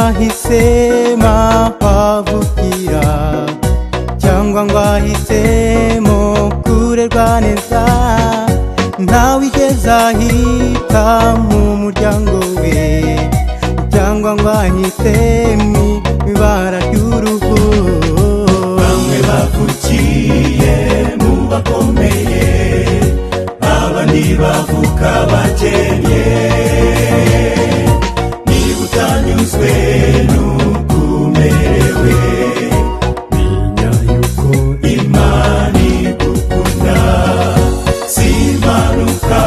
Ntawahisemo aho avukira cyangwa ngo ahisemo kurerwa neza, ntawigeze ahita mu muryango we cyangwa ngo ahitemo ibara ry'uruhu. Bamwe bavukiye mu bakomeye, abandi bavuka bakennye. Niba utanyuzwe n'uko umerewe, menya yuko Imana igukunda. Si impanuka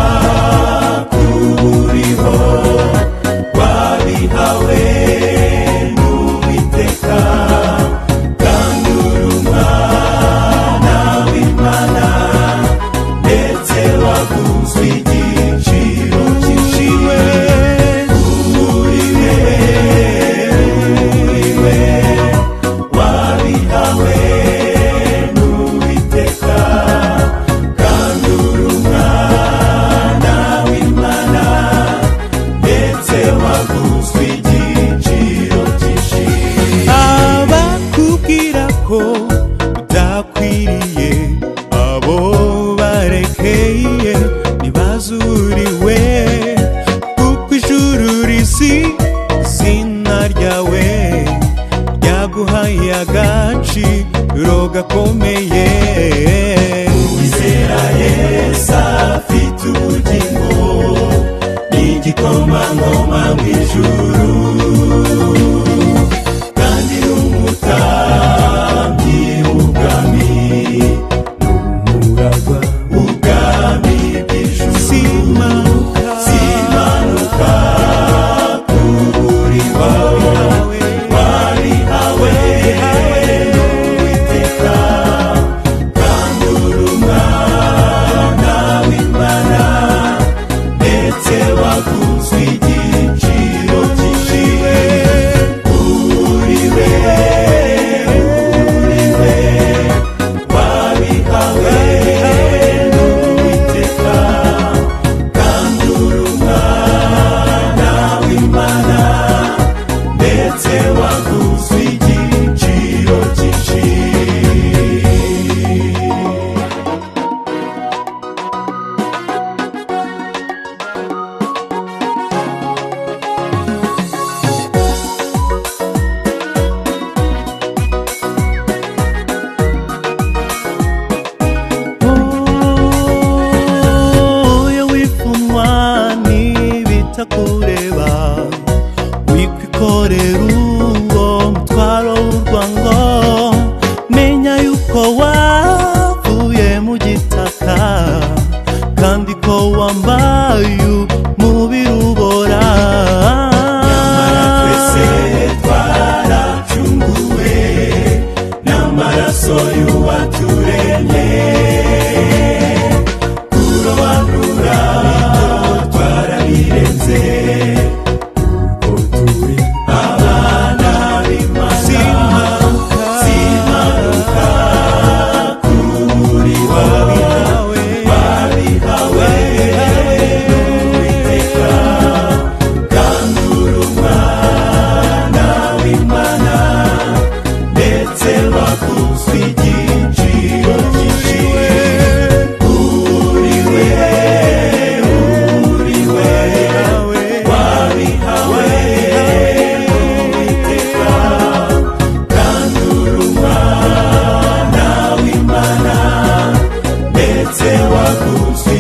kuba uriho, wabihawe n'Uwiteka, kandi uri umwana w'Imana, ndetse waguzwe igiciro cyinshi. Uriwe, uriwe, wabihawe n'Uwiteka, kandi uri umwana w'Imana, ndetse waguzwe igiciro cyinshi. Abakubwira ko udakwiriye, abo barekeye ntibazuriwe, kuko ijuru risi izina ryawe ryaguhaye agaciro gakomeye. Uwizera Yesu afite ubugingo, n'igikomangoma mu ijuru, kandi n'umutambyi w'ubwami, n'umuragwa w'ubwami bw'ijuru. Simanuka, Simanuka kuburiho, wabihawe n'Uwiteka, kandi uri umwana w'Imana, ndetse waguzwe igiciro cyinshi. Uriwe, uriwe, wabihawe n'Uwiteka, kandi uri umwana w'Imana, ndetse waguzwe igiciro cyinshi. Oya wifunwa n'ibitakureba, wikwikorera uwo mutwaro w'urwango, menya yuko wavuye mu gitaka, kandi ko wambaye umubiri ubora. Nyamara twese twaracunguwe n'amaraso y'uwaturemye, kurobanura twarabirenze, kuko turi abana b'Imana. Simanuka kuri wowe, wabihawe n'Uwiteka, kandi uri umwana w'Imana, ndetse waguzwe igiciro cyinshi. Uriwe, uriwe, wabihawe n'Uwiteka, kandi uri umwana w'Imana, ndetse waguzwe